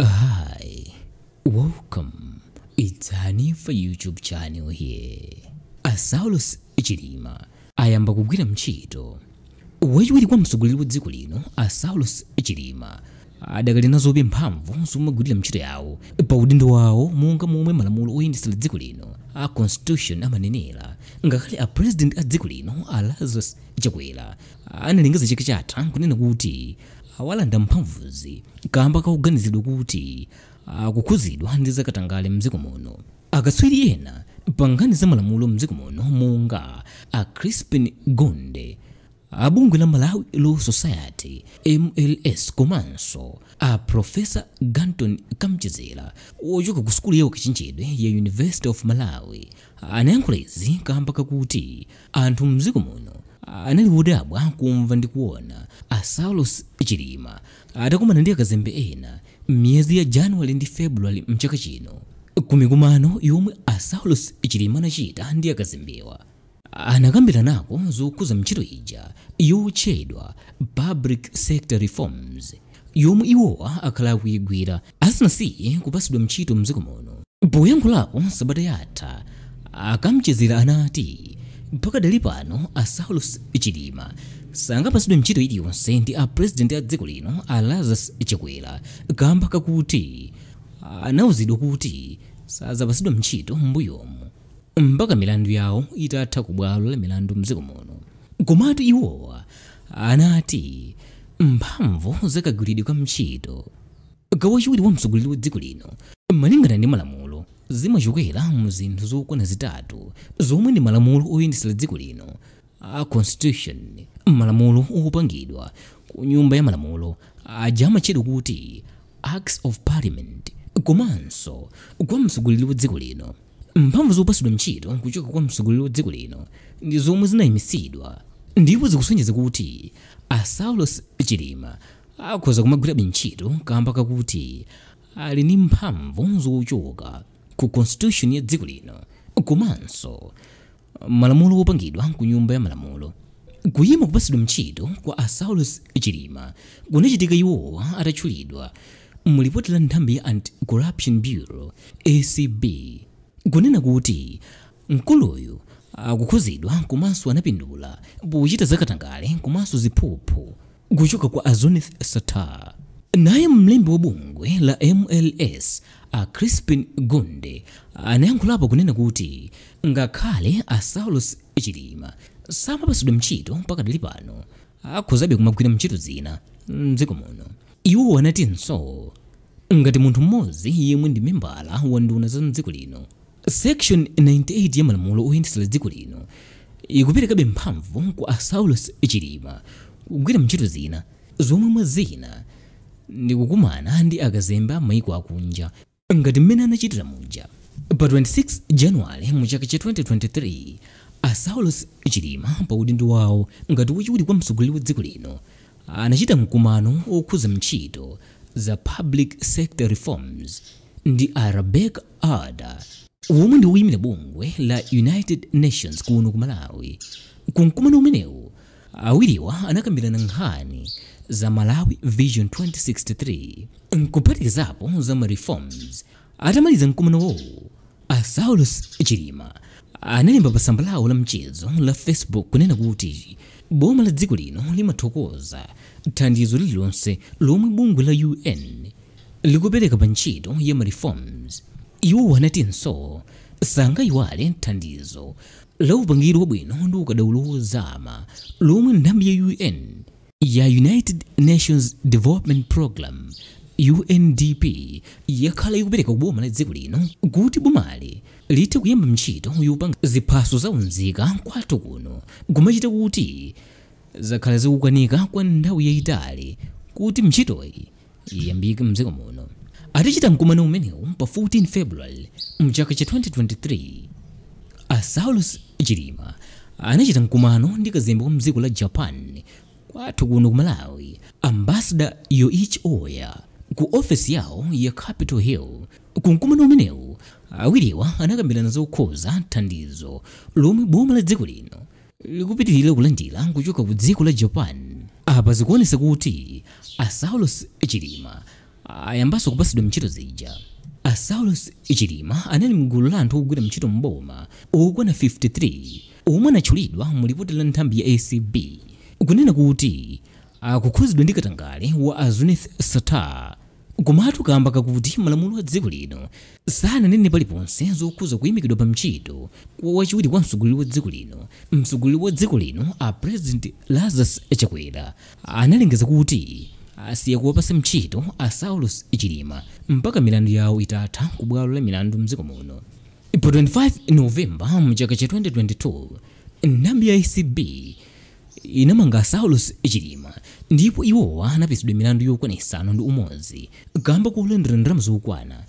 Hi, welcome. It's Hanifa YouTube channel here. A Saulos Chilima ayamba kugwira ntchito. Wachiwiri kwa mtsogoleri wa dziko lino, a Saulos Chilima, adakali nazobe mphamvu zomagwirira ntchito yawo pa udindo wawo monga momwe malamulo oyendetsera dziko lino a Constitution amanenera, ngakhale a President a dziko lino a Lazarus Chakwera analengeza chaka chatha kunena kuti awalanda mphamvuzi kamba kakuganizidwa kuti akukhuzidwa ndi zakatangale mdziko muno. Akatswiri ena pa nkhani za malamulo mdziko muno monga a Crispin Gonde a bungwe la Malawi Law Society MLS komanso a Professor Ganton Kamchedzera ochoka ku sukulu ya ukachenjedwe ya University of Malawi anayankhula izi kamba kakuti anthu mdziko muno anali wodabwa kumva ndi kuona a Saulos Chilima atakumana ndi akazembe ena m'miyezi ya January ndi February mchaka chino. Kumikumano yomwe a Saulos Chilima anachita ndi akazembewa, anakambiranako zokhuza ntchito ija yotchedwa Public Sector Reforms yomwe iwowa akhala akuyigwira asanasiye kupatsidwa ntchito mdziko muno. Poyankhulapo sabata yatha, a Kamchedzera anati pakadali pano a Saulos Chilima sangapatsidwe ntchito iliyonse ndi a President a dziko lino a Lazarus Chakwera kamba kakuti anauzidwa kuti sadzapatsidwa ntchito m'mbuyomu mpaka milandu yawo itatha ku bwalo la milandu mdziko muno. Komatu iwowa anati mphamvu zakagwiridwe ka ntchito ka wachiwiri wa mtsogoleri wa dziko lino malingana ndi malamulo zimachokera mu zinthu zokwana zitatu zomwe ndi malamulo oyendetsera dziko lino a Constitution, malamulo opangidwa ku nyumba ya malamulo aja amatchedwa kuti Acts of Parliament, komanso kwa mtsogoleri wa dziko lino. Mphamvu zopatsidwa ntchito kuchoka kwa mtsogoleri wa dziko lino ndi zomwe zinayimitsidwa ndipo zikusonyeza kuti a Saulos Chilima akhoza kumagwirabe ntchito kamba kakuti ali ndi mphamvu zochoka ku Constitution ya dziko lino komanso malamulo opangidwa ku nyumba ya malamulo. Kuyima kupatsidwa ntchito kwa a Saulos Chilima kunachitika iwowa atatchulidwa mu lipoti la nthambi ya Anti-Corruption Bureau ACB kunena kuti mkuluyu akukhuzidwa komanso anapindula pochita zakatangale komanso ziphuphu kuchoka kwa a Zuneth Sattar. Naye mlembi wa bungwe la MLS a Crispin Gonde anayankhulapo kunena kuti ngakhale a Saulos Chilima samapatsidwa ntchito pakadali pano, akhozabe kumagwira ntchito zina mdziko muno. Iwo anatinso ngati munthu mmodzi yemwe ndi membala wa nduna za mdziko lino, Section 98 ya malamulo oyendetsera dziko lino ikuperekabe mphamvu kwa a Saulos Chilima kugwira ntchito zina zomwe mwa zina ndi kukumana ndi akazembe a maiko akunja ngati mmene anachitira muja. Pa 26 January mu chaka cha 2023, a Saulos Chilima pa udindo wawo ngati wachiwiri kwa mtsogoleri wa dziko lino anachita mkumano okhuza ntchito za Public Sector Reforms ndi a Rebecca Alder womwe ndi woyimira bungwe la United Nations kuno ku Malawi. Ku mkumano umenewu awiriwa anakambirana nkhani za Malawi Vision 2063 nkuphatikizapo za ma reforms. Atamaliza mkumanowo, a Saulos Chilima analemba pa tsamba lawo la mchezo la Facebook kunena kuti boma la dziko lino limathokoza thandizo lililonse lomwe bungwe la UN likupereka pa ntchito ya ma reforms. Iwo anatinso sangayiwale thandizo la upangiri wabwino ndi ukadaulo wozama lomwe nthambi ya UN ya United Nations Development Program UNDP yakhala ikupereka ku boma la dziko lino kuti bomali lithe kuyamba ntchito yopanga ziphaso za unzika kwathu kuno, kumachita kuti zakhala zikukanika kwa nthawi yayitali kuti ntchitoyi iyambike mdziko muno. Atachita mkumano umenewu pa 14 February mchaka cha 2023, a Saulos Chilima anachita mkumano ndi kazembe wa mdziko la Japan kwathu kuno ku Malawi, Ambassador Yoichi Oya, ku ofesi yawo ya Capitol Hill. Ku mkumano umenewu awiriwa anakambirana zokhuza thandizo lomwe boma la dziko lino likupitirira kulandira kuchoka ku dziko la Japan. Apa zikuonetsa kuti a Saulos Chilima Ayambaso kupasidwa ntchito zija. A Saulos Chilima anali mgulu la anthu ogwira ntchito mboma okwana 53 omwe anatchulidwa mu lipoti la nthambi ya ACB kunena kuti akukhuzidwa ndi katangale wa a Zuneth Sattar. Komatu kamba kakuti malamulo a dziko lino sananene paliponse zokhuza kuyimikidwa pa ntchito kwa wachiwiri kwa mtsogoleri wa dziko lino, mtsogoleri wa dziko lino a President Lazarus Chakwera analengeza kuti asiya kuwapasa ntchito a Saulos Chilima mpaka milandu yawo itatha ku bwalo la milandu mdziko muno. Pa 25 Novemba mchaka cha 2022 nthambi ya ACB inamanga Saulos Chilima ndipo iwowa anapesedwa milandu yokwana 6 kamba kolandira ndalama zokwana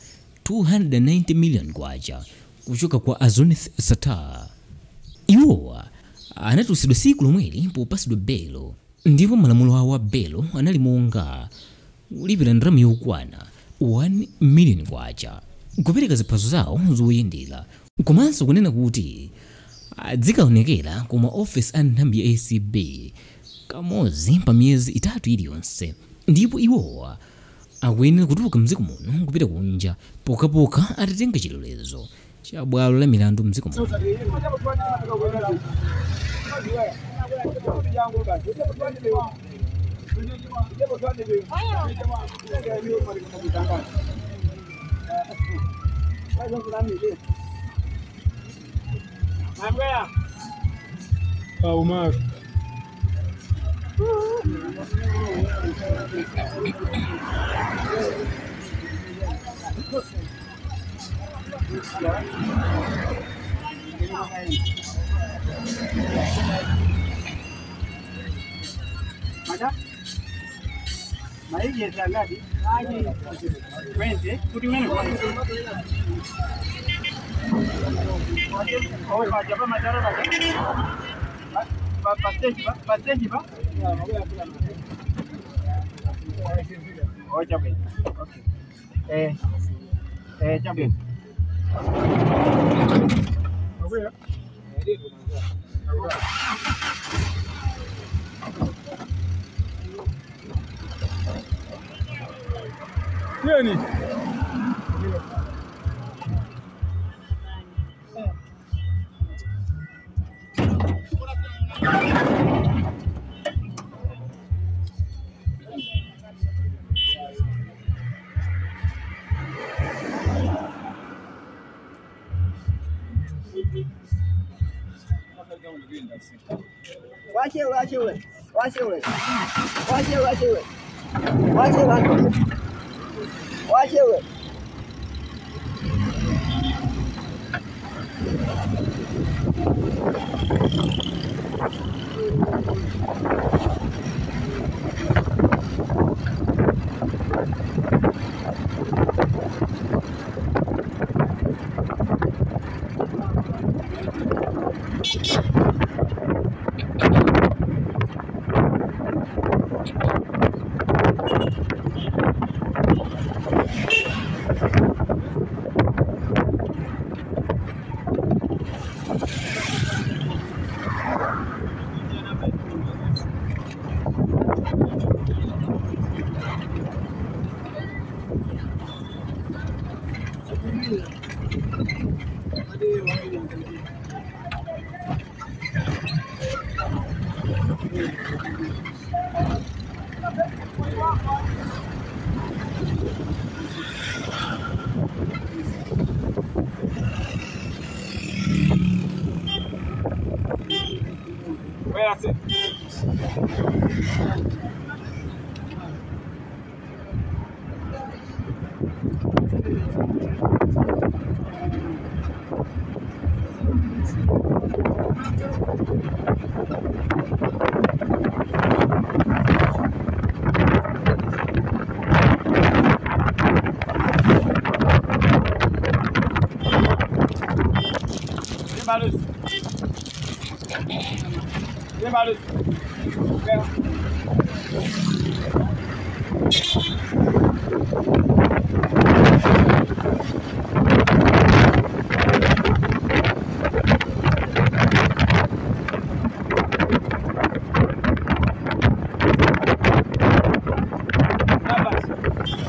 290 million kwacha kuchoka kwa a Zuneth Sattar. Iwowa anatulutsidwa tsiku lomweli popasidwa belo ndipo malamulo awo a belo anali monga kulipira ndalama yokwana 1 million kwacha, kupereka ziphaso zawo zoyendera, komanso kunena kuti adzikaonekera ku maofesi a nthambi ya ACB kamodzi pa miyezi 3 iliyonse, ndipo iwowa akuyenera kutuluka mdziko muno kupita kunja pokhapokha atatenga chilolezo cha bwalo la milandu mdziko muno. Omar. Wachewe.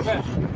Okay.